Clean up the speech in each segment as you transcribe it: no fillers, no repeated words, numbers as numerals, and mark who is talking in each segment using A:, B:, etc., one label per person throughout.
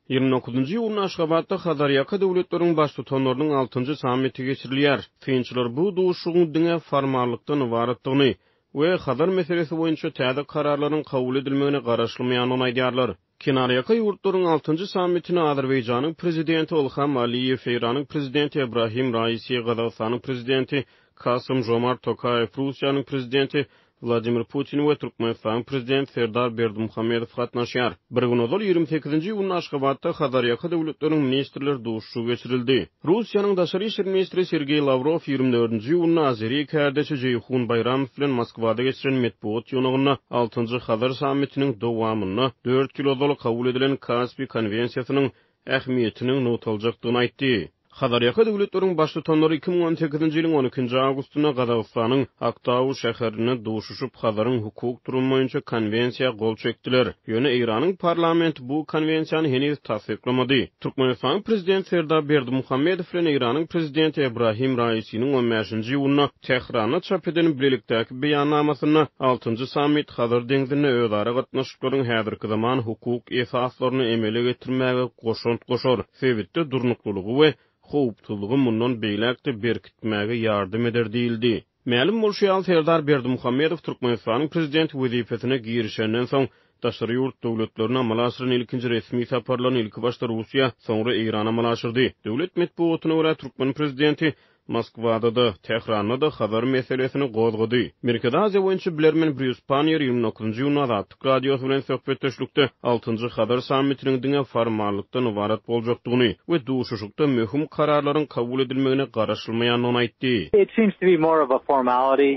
A: 29-njy iýunda Aşgabatda Hazarýaka döwletleriň Baştutanlarynyň altynjy sammiti geçirilýär. Synçylar bu duşuşygyň diňe formallykdan ybaratdygyny we Hazar meselesi boýunça täze kararlaryň kabul edilmegine garaşylmaýandygyny aýdýarlar. Kenarýaka ýurtlaryň altynjy sammitine Azerbaýjanyň prezidenti Ylham Aliýew, Eýranyň prezidenti Ebrahim Raisi, Gazagystanyň prezidenti Kasym-Žomart Tokaýew, Russiýanyň prezidenti Wladimir Putin we Türkmenistanyň Prezidenti Serdar Berdimuhamedow gatnaşýar. Bir gün ozal, 28-nji iýunda Aşgabatda Hazarýaka döwletleriniň ministrler duşuşygy geçirildi. Russiýanyň daşary işler ministri Sergeý Lawrow 24-nji iýunda azeri kärdeşi Jeýhun Baýramow bilen Moskwada geçiren metbugat ýygnagynda altynjy Hazar sammitiniň dowamynda dört ýyl ozal kabul edilen Kaspi konwensiýasynyň ähmiýetiniň nygtaljakdygyny aýtdy. Hazarýaka döwletleriň Baştutanlary 2018-nji ýylyň on ikinji awgustynda Gazagystanyň Aktau şäherinde duşuşyp, Hazaryň hukuk durumy boýunça konwensiýa gol çekdiler. Ýöne Eýranyň parlamenti bu konwensiýany heniz tassyklamady. Türkmenistanyň Prezidenti Serdar Berdimuhamedow bilen Eýranyň Prezidenti Ebrahim Raisiniň on bäşinji iýunda Tähranda çap eden bilelikdäki beýannamasynda altynjy sammit Hazar deňzinde özara gatnaşyklaryň häzirki zaman hukuk esaslaryny emele getirmäge goşant goşar, sebitde durnuklylygy we howpsuzlygy mundan beýläk-de berkitmäge ýardam eder diýildi. Mälim bolşy ýaly, Serdar Berdimuhamedow Türkmenistanyň Prezidenti wezipesine girişenden soň, daşary ýurt döwletlerine amala aşyran ilkinji resmi saparlaryny ilkibaşda Russiýa, soňra Eýrana amala aşyrdy. Döwlet metbugatyna görä, türkmen prezidenti Moskwada-da, Tähranda-da Hazar meselesini gozgady. Merkezi Aziýa boýunça bilermen Brýus Panniýer 29-njy iýunda Azatlyk Radiosy bilen söhbetdeşlikde altynjy Hazar sammitiniň diňe formallykdan ybarat boljakdygyny we duşuşykda möhüm kararlaryň kabul edilmegine garaşylmaýandygyny aýtdy.
B: It seems to be more of a formality.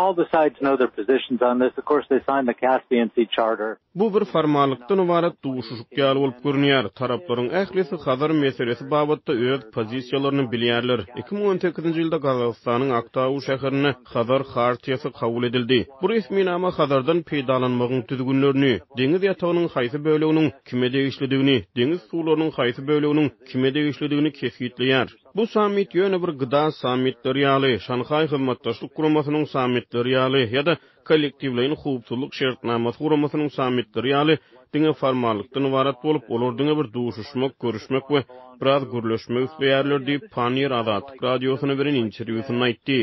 B: All the sides know their positions on this. Of course, they signed the Caspian Sea Charter.
A: Bu bir formallykdan ybarat duşuşyk ýaly bolup görünýär. Taraplaryň ählisi Hazar meselesi babatda öz pozisiýalaryny bilýärler. 2018-nji ýylda Gazagystanyň Aktau şäherinde Hazar Hartiýasy kabul edildi. Bu resminama Hazardan peýdalanmagyň düzgünlerini, deňiz ýatagynyň haýsy böleginiň kime degişlidigini, deňiz suwlarynyň haýsy böleginiň kime degişlidigini kesgitleýär. Bu sammit ýöne bir GDA sammitleri ýaly, Şanhaý Hyzmatdaşlyk Guramasynyň sammitleri ýaly ýa-da Kollektiwleýin howpsuzlyk şertnamasy guramasynyň sammitleri ýaly diňe formallykdan ybarat bolup, olar diňe bir duşuşmak, görüşmek we biraz gürleşmek isleýärler diýip, Panniýer Azatlyk Radiosyna beren interwýusynda aýtdy.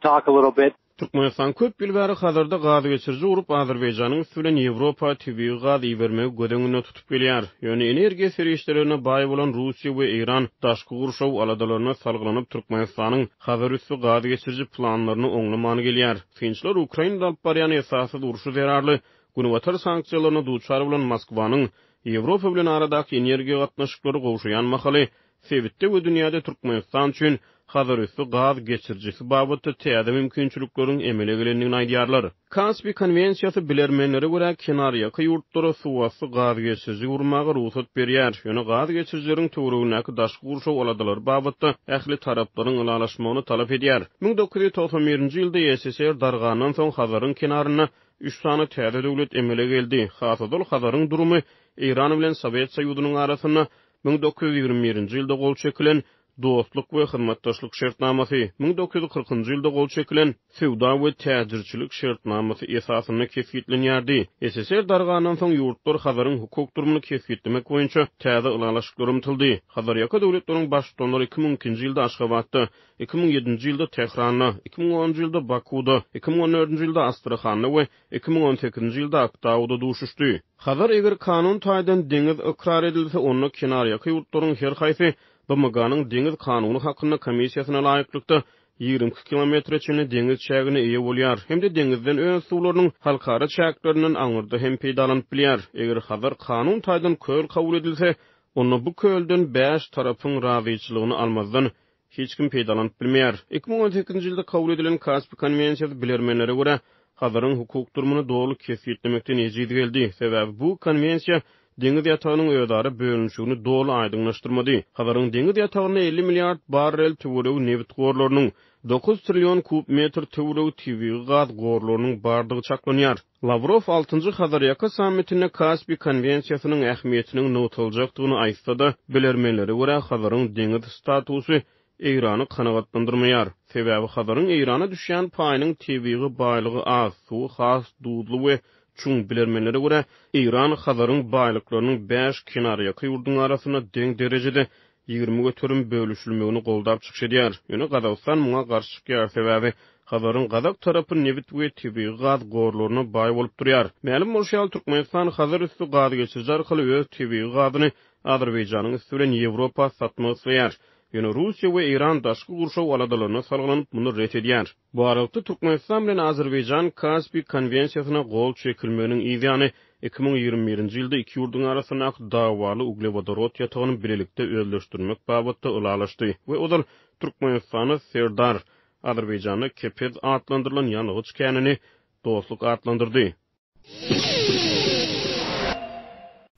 B: Talk a little bit.
A: Türkmenistan köp ýyl bäri Hazarda gaz geçiriji gurup, Azerbaýjanyň üsti bilen Ýewropa tebigy gaz ibermegi göz öňünde tutup gelýär. Ýöne energiýa serişdelerine baý bolan Russiýa we Eýran daşky gurşaw aladalaryna salgylanyp Türkmenistanyň Hazar üsti gaz geçiriji planlaryny oňlaman gelýär. Synçylar Ukrainada alyp barýan esassyz urşy zerarly Günbatar sanksiýalaryna duçar bolan Moskwanyň Ýewropa bilen aradaky energiýa gatnaşyklary gowşaýan mahaly Sebitde we dünýäde Türkmenistan üçin Hazarüsti gaz geçirijisi babatda täze mümkinçilikleriň emele gelendigini aýdýarlar. Kaspi konwensiýasy bilermenlere görä kenarýaka ýurtlara suwasty gaz geçiriji gurmaga rugsat berýär, ýöne gaz geçirijileriň töweregindäki daşky gurşaw aladalary babatda ähli taraplaryň ylalaşmagyny talap edýär. 1991-nji ýylda ýSSR dargandan soň Hazaryň kenarynda üç sany täze döwlet emele geldi. Has ozal Hazaryň durumy Eýran bilen Sowet Soýuzynyň arasynda 1921-nji ýylda gol çekilen Dostluk we hyzmatdaşlyk şertnamasy, 1940-njy ýylda gol çekilen Söwda we täjirçilik şertnamasy esasynda kesgitlenýärdi. SSR dargandan soň ýurtlar Hazaryň hukuk durumyny kesgitlemek boýunça täze ylalaşyklara ymtyldy. Hazarýaka döwletleriň Baştutanlary 2002-nji ýylda Aşgabatda, 2007-nji ýylda Tähranda, 2010-njy ýylda Bakuda, 2014-nji ýylda Astrahanda we 2018-nji ýylda Aktauda duşuşdy. Hazar eger kanun taýdan deňiz ykrar edilse, onda kenarýaka ýurtlaryň her haýsy BMG-niň Deňiz kanuny hakynda komissiýasyna laýyklykda 22 kilometre çenli deňiz çägine eýe bolýar hem-de deňizden öz suwlarynyň halkara çäklerinden aňyrda hem peýdalanyp bilýär. Eger Hazar kanun taýdan köl kabul edilse, onda bu kölden bäş tarapyň razyçylygyny almazdan hiç kim peýdalanyp bilmeýär. 2018-nji ýylda kabul edilen Kaspi konwensiýasy bilermenlere görä, Hazaryň hukuk durumyny doly kesgitlemekden ejiz geldi. Sebäbi bu konwensiýa deňiz ýatagynyň özara bölünişigini doly aýdyňlaşdyrmady. Hazaryň deňiz ýatagynda 50 milliard barrel töweregi nebit gorlarynyň, dokuz trillion kub metr töweregi tebigy gaz gorlarynyň bardygy çaklanýar. Lawrow altynjy Hazarýaka sammitinde Kaspi konwensiýasynyň ähmiýetiniň nygtaljakdygyny aýtsa-da, bilermenlere görä, Hazaryň deňiz statusy. Eýrany kanagatlandyrmaýar. Sebäbi Hazaryň Eýrana düşýän paýynyň tebigy baýlygy az, suwy has duzly we çuň. Bilermenlere görä, Eýran Hazaryň baýlyklarynyň bäş kenarýaka ýurduň arasynda deň derejede, 20%, bölüşilmegini goldap çykyş edýär. Ýöne Gazagystan muňa garşy çykýar, sebäbi Hazaryň gazak tarapy nebit we tebigy gaz gorlaryna baý bolup durýar. Mälim bolşy ýaly, Türkmenistan Hazar üsti gaz geçiriji arkaly öz tebigy gazyny Azerbaýjanyň üsti bilen Ýewropa satmak isleýär. Ýöne Russiýa we Eýran daşky gurşaw aladalaryna salgylanyp, muny ret edýär. Bu aralykda, Türkmenistan bilen Azerbaýjan Kaspi konwensiýasyna gol çekilmeginiň yz ýany, 2021-nji ýylda iki ýurduň arasyndaky dawaly uglewodorod ýatagyny bilelikde özleşdirmek babatda ylalaşdy we ozal Türkmenistanda Serdar, Azerbaýjanda Kepez atlandyrylan ýangyç känini Dostluk atlandyrdy.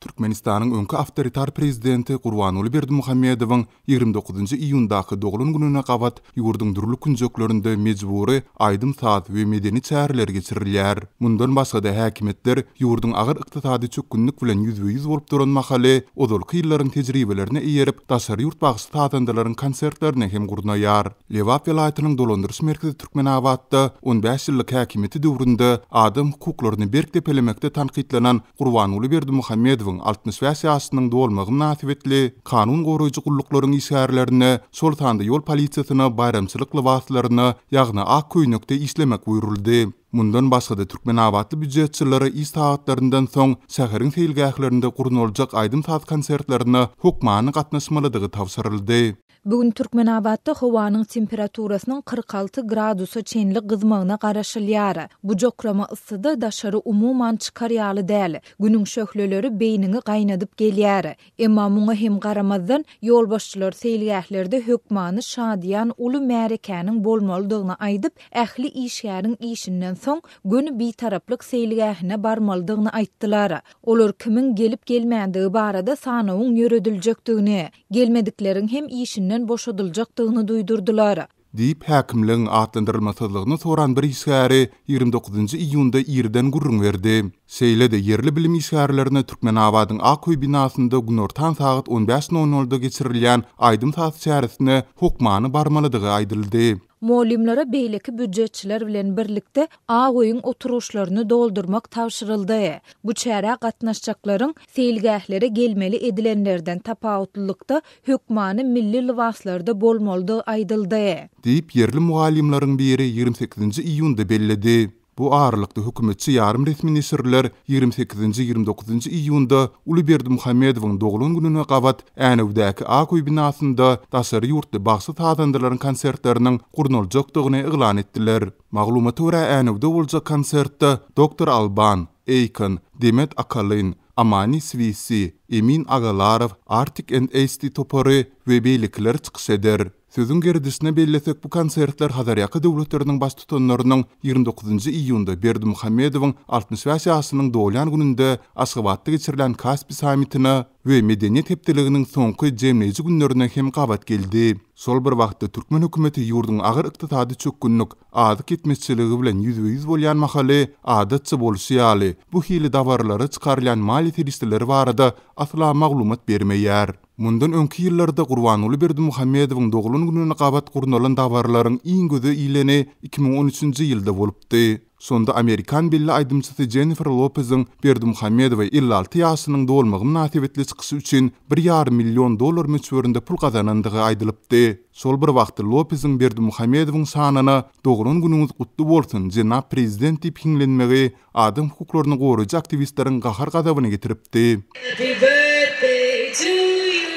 C: Türkmenistanyň öňki awtoritar prezidenti Gurbanguly Berdimuhamedowyň 29-njy iýundaky doglan gününe gabat ýurduň dürli künjeklerinde mejbury aýdym-saz we medeni çäreler geçirilýär. Mundan başga-da häkimiýetler ýurduň agyr ykdysady çökgünlik bilen ýüzbe-ýüz bolup duran mahaly ozalky ýyllaryň tejribelerine eýerip daşary ýurt bagşy-sazandalaryň konsertlerini hem gurnaýar. Lebap welaýatynyň dolandyryş merkezi Türkmenabatda on bäş ýyllyk häkimiýeti döwründe adam hukuklaryny berk depelemekde tankytlanan Gurbanguly Berdimuhamedowyň 65 ýaşynyň dolmagy mynasybetli kanun goraýjy gulluklaryň işgärlerine, şol sanda ýol polisiýasyna baýramçylyk lybaslaryna, ýagny ak köýnekde işlemek buýruldy. Mundan başga-da türkmenabatly býujetçilere iş sagatlaryndan soň şäheriň seýilgählerinde gurnaljak aýdym-saz konsertlerine hökmany gatnaşmalydygy tabşyryldy.
D: Bu gün Türkmenabatda howanyň temperaturasynyň 46 gradusa çenli gyzmagyna garaşylýar. Bu jokrama yssyda daşary umuman çykar ýaly däl. Günüň şöhleleri beýniňi gaýnadyp gelýär. Emma muňa hem garamazdan, ýolbaşçylar seýilgählerde hökmany şadyýan uly märekäniň bolmalydygyny aýdyp, ähli işgäriň işinden soň göni Bitaraplyk seýilgähine barmalydygyny aýtdylar. Olar kimiň gelip-gelmändigi barada sanawyň ýörediljekdigini, Gelmedikleriň hem işinden boşadyljakdygyny duýdurdylar.
C: Diýip, häkimligiň atlandyrylmasyzlygyny soran bir işgäri 29-njy iýunda irden gürrüň berdi. Şeýle-de, ýerli bilim işgärlerine Türkmenabadyň Ak öý binasynda günortan sagat on bäş nol nolda geçirilýän aýdym-saz çäresine hokmany barmalydygy aýdyldy.
D: Mugallymlara beýleki býujetçiler bilen birlikde Ak öýüň oturgyçlaryny doldurmak tabşyryldy. Bu çärä gatnaşjaklaryň seýilgählere gelmeli edilenlerden tapawutlylykda hökmany milli lybaslarda bolmalydygy aýdyldy.
C: Diýip, ýerli mugallymlaryň biri 28-nji iýunda belledi. Bu aralykda hökümetçi ýarym resmi neşirler 28-nji, 29-njy iýunda uly Berdimuhamedowyň doglan gününe gabat Änewdäki Ak öý binasynda daşary ýurtly bagşy-sazandalaryň konsertleriniň gurnaljakdygyny yglan etdiler. Maglumata görä, Änewde boljak konsertde Doktor Alban, Akon, Demet Akalyn, Amani Swissi, Emin Agalarow, Artik and Asti topary we beýlekiler çykyş eder. Sözüň gerdişine bellesek, bu konsertler Hazarýaka döwletleriniň baştutanlarynyň 29-njy iýunda Berdimuhamedowyň 65 ýaşynyň dolýan gününde Aşgabatda geçirilen Kaspi sammitine we Medeniýet hepdeliginiň soňky jemleýji günlerine hem gabat geldi. Şol bir wagtda, türkmen hökümeti ýurduň agyr ykdysady çökgünlik, azyk ýetmezçiligi bilen ýüzbe-ýüz bolýan mahaly, adatça bolşy ýaly, bu hili dabaralara çykarylýan maliýe serişdeleri barada asla maglumat bermeýär. Mundan öňki ýyllarda Gurbanguly Berdimuhamedowyň doglan gününe gabat gurnalan dabaralaryň iň göze ileni 2013-nji ýylda bolupdy. Şonda amerikan belli aýdymçysy Jennifer Lopeziň Berdimuhamedowa 56 ýaşynyň dolmagy mynasybetli çykyşy üçin bir ýarym million dollar möçberinde pul gazanandygy aýdylypdy. Şol bir wagtda Lopeziň Berdimuhamedowyň şanyna Doglan günüňiz gutly bolsun, jenap prezident diýip hiňlenmegi adam hukuklaryny goraýjy aktiwistleriň gahar-gazabyny getiripdi.
E: Happy birthday to you,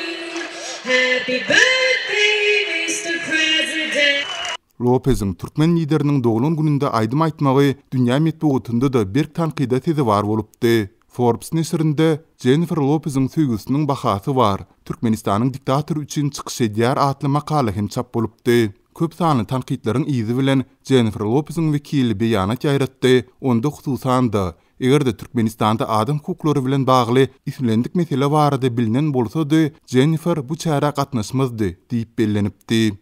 E: happy birthday Mister President.
C: Lopeziň türkmen lideriniň doglan gününde aýdym aýtmagy dünýä metbugatynda-da berk tankyda sezewar bolupdy. Forbes neşirinde Jennifer Lopeziň söýgüsiniň bahasy bar, Türkmenistanyň diktatory üçin çykyş edýär atly makala hem çap bolupdy. Köp sanly tankytlaryň yzy bilen Jennifer Lopeziň wekili beýanat ýaýratdy, onda hususan-da, eger-de Türkmenistanda adam hukuklary bilen bagly islendik mesele barada bilnen bolsady, Jennifer bu çärä gatnaşmazdy diýip bellenipdi.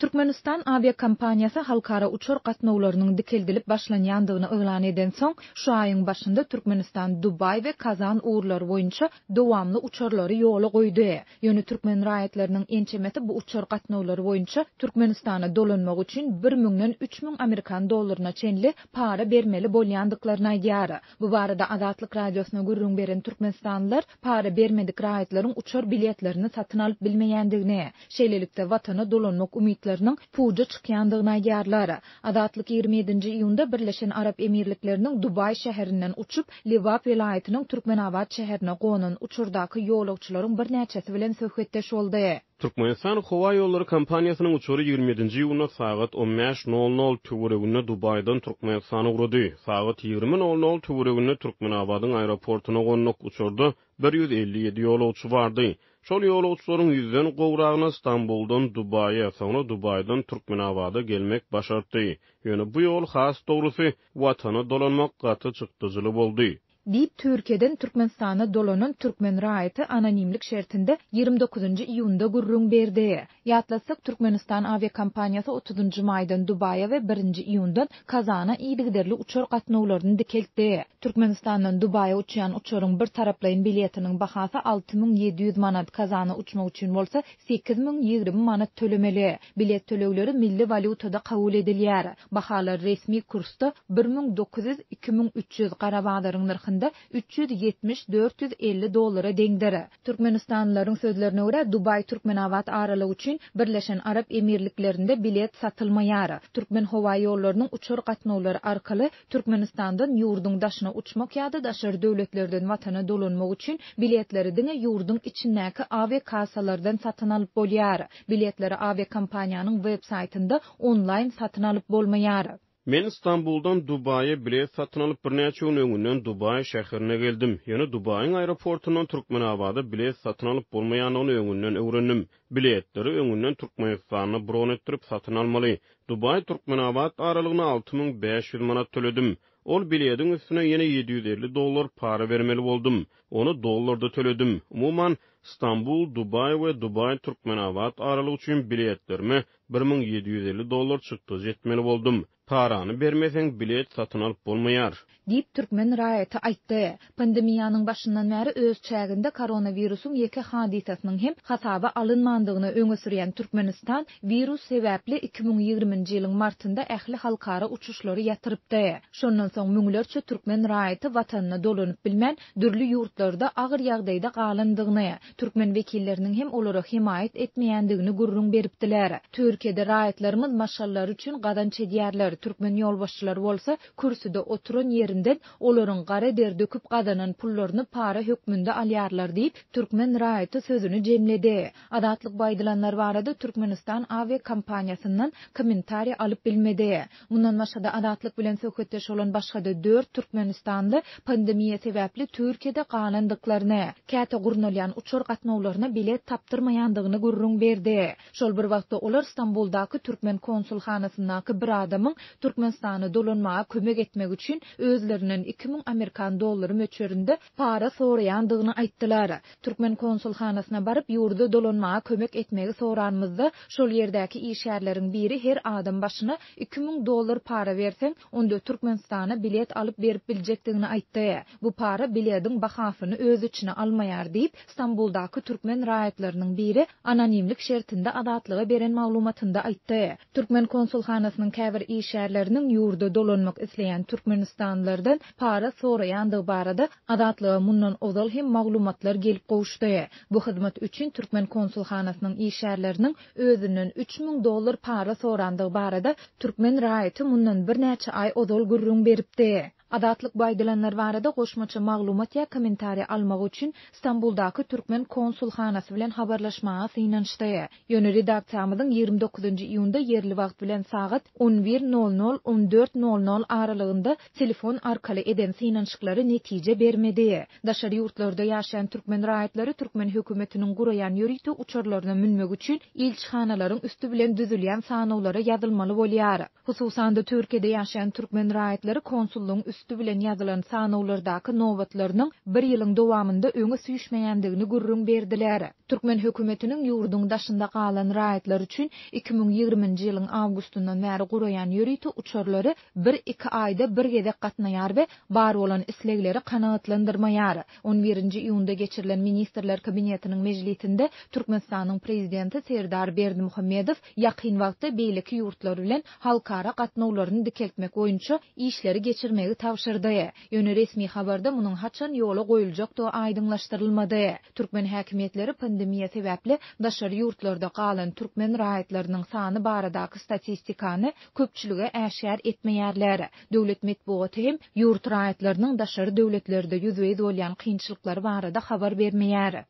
D: Türkmenistan awiakompaniýasy halkara uçar gatnawlarynyň dikeldilip başlanýandygyny yglan edensoň, şu aýyň başynda Türkmenistan Dubaý we Kazan ugurlary boýunça dowamly uçarlary ýola goýdy. Ýöne türkmen raýatlarynyň ençemesi bu uçar gatnawlary boýunça Türkmenistana dolanmak üçin bir müňden 3000 amerikan dollaryna çenli para bermeli bolýandyklaryny aýdýar. Bu barada Azatlyk Radiosyna gürrüň beren türkmenistanlylar para bermedik raýatlaryň uçar biletlerini satyn alyp bilmeýändigini, şeýlelikde, watana dolanmak umytlarynyň puja çykýandygyny aýdýarlar. Azatlyk 27-nji iýunda Birleşen Arap Emirlikleriniň Dubaý şäherinden uçup, Lebap welaýatynyň Türkmenabat şäherine gonan uçardaky ýolagçylaryň birnäçesi bilen söhbetdeş boldy.
A: Türkmenistan howa ýollary kompaniýasynyň uçary 27-nji iýunda sagat on bäş nol nol töwereginde Dubaýdan Türkmenistana ugrady. Sagat 20 nol nol töwereginde Türkmenabadyň aeroportuna gonduk. Uçarda 157 ýolagçy bardy. Şol ýolagçylaryň ýüzden gowragyna Stambuldan Dubaýa, soňra Dubaýdan Türkmenabada gelmek başartdy. Ýöne bu ýol, has dogrusy, Watana dolanmak gaty çykdajyly boldy.
D: Diýip, Türkiýeden Türkmenistana dolanan türkmen raýaty anonimlik şertinde 29-njy iýunda gürrüň berdi. Ýatlatsak, Türkmenistan awiakompaniýasy otuzynjy maýdan Dubaýa we birinji iýundan Kazana yzygiderli uçar gatnawlaryny dikeltdi. Türkmenistandan Dubaýa uçýan uçaryň bir taraplaýyn biletiniň bahasy 6700 manat, Kazana uçmak üçin bolsa 8020 manat tölemeli. Bilet tölegleri milli walýutada kabul edilýär. Bahalar resmi kursda 1900, 2300, gara bazaryň nyrhynda 370, 450 dollara deňdir. Türkmenistanlylaryň sözlerine görä, Dubaý-Türkmenabat aralygy üçin Birleşen Arap Emirliklerinde bilet satylmaýar. Türkmenhowaýollarynyň uçar gatnawlary arkaly Türkmenistandan ýurduň daşyna uçmak ýa-da daşary döwletlerden watana dolanmak üçin biletleri diňe ýurduň içindäki awiakassalardan satyn alyp bolýar. Biletleri awiakompaniýanyň web saýtynda onlaýn satyn alyp bolmaýar.
A: Men Stambuldan Dubaýa bilet satyn alyp birnäçe gün öňünden Dubaý şäherine geldim. Ýöne Dubaýyň aeroportundan Türkmenabada bilet satyn alyp bolmaýandygyny öňünden öwrendim. Biletleri öňünden Türkmenistanda bron etdirip satyn almaly. Dubaý Türkmenabat aralygyna 6500 manat töledim. Ol bilediň üstüne ýene 750 dollar para bermeli boldum. Ony dollarda töledim. Umuman, Stambul, Dubaý we Dubaý, Türkmenabat aralygy üçin biletlerime 1750 dollar çykdajy etmeli boldum. Parany bermeseň, bilet satyn alyp bolmaýar.
D: Diýip, türkmen raýaty aýtdy. Pandemiýanyň başyndan bäri öz çäginde koronawirusyň ýeke hadysasynyň hem hasaba alynmandygyny öňe sürýän Türkmenistan wirus sebäpli 2020-nji ýylyň martynda ähli halkara uçuşlary ýatyrypdy. Şondan soň müňlerçe türkmen raýaty watanyna dolanyp bilmän, dürli ýurtlarda agyr ýagdaýda galandygyny, türkmen wekilleriniň hem olara hemaýat etmeýändigini gürrüň beripdiler. Türkiýede raýatlarymyz maşgalalary üçin gazanç edýärler, türkmen ýolbaşçylary bolsa kürsüde oturan ýerinden olaryň gara der döküp gazanan pullaryny para hökmünde alýarlar diýip, türkmen raýaty sözüni jemledi. Azatlyk bu aýdylanlar barada Türkmenistan awiakompaniýasyndan kommentariý alyp bilmedi. Mundan başga-da, Azatlyk bilen söhbetdeş bolan başga-da dört türkmenistanly pandemiýa sebäpli Türkiýede galandyklaryny, käte gurnalýan uçar gatnawlaryna bilet tapdyrmaýandygyny gürrüň berdi. Şol bir wagtda, olar Stambuldaky türkmen konsulhanasyndaky bir adamyň Türkmenistana dolanmaga kömek etmek üçin özlerinden 2000 amerikan dollary möçberinde para soraýandygyny aýtdylar. Türkmen konsulhanasyna baryp, ýurda dolanmaga kömek etmegi soranymyzda, şol ýerdäki işgärleriň biri her adam başyna 2000 dollar para berseň, onda Türkmenistana bilet alyp berip biljekdigini aýtdy. Bu para bilediň bahasyny öz içine almaýar diýip, Stambuldaky türkmen raýatlarynyň biri anonimlik şertinde Azatlyga beren maglumatynda aýtdy. Türkmen konsulhanasynyň käbir işgärleriniň ýurda dolanmak isleýän türkmenistanlylardan para soraýandygy barada Azatlyga mundan ozal hem maglumatlar gelip gowuşdy. Bu hyzmat üçin türkmen konsulhanasynyň işgärleriniň özünden 3000 dollar para sorandygy barada türkmen raýaty mundan birnäçe aý ozal gürrüň beripdi. Azatlyk bu aýdylanlar barada goşmaça maglumat ýa kommentariý almak üçin Stambuldaky türkmen konsulhanasy bilen habarlaşmaga synanyşdy. Ýöne redaksiýamyzyň 29-njy iýunda ýerli wagt bilen sagat on bir nol nol, on dört nol nol aralygynda telefon arkaly eden synanyşyklary netije bermedi. Daşary ýurtlarda ýaşaýan türkmen raýatlary türkmen hökümetiniň guraýan ýörite uçarlaryna münmek üçin ilçihanalaryň üsti bilen düzülýän sanawlara ýazylmaly bolýar. Hususan-da, Türkiýede ýaşaýan türkmen raýatlary konsullygyň üsti. üsti bilen ýazylan sanawlardaky nobatlarynyň bir ýylyň dowamynda öňe süýşmeýändigini gürrüň berdiler. Türkmen hökümetiniň ýurduň daşynda galan raýatlar üçin 2020-nji ýylyň awgustyndan bäri guraýan ýörite uçarlary bir-iki aýda bir gezek gatnaýar we bar bolan islegleri kanagatlandyrmaýar. On birinji iýunda geçirilen Ministrler Kabinetiniň mejlisinde Türkmenistanyň Prezidenti Serdar Berdimuhamedow ýakyn wagtda beýleki ýurtlar bilen halkara gatnawlaryny dikeltmek boýunça işleri geçirmegi tabşyrdy. Ýöne resmi habarda munuň haçan ýola goýuljakdygy aýdyňlaşdyrylmady. Türkmen häkimiýetleri pandemiýa sebäpli daşary ýurtlarda galan türkmen raýatlarynyň sany baradaky statistikany köpçülige äşgär etmeýärler. Döwlet metbugaty hem ýurt raýatlarynyň daşary döwletlerde ýüzbe-ýüz bolýan kynçylyklary barada habar bermeýär.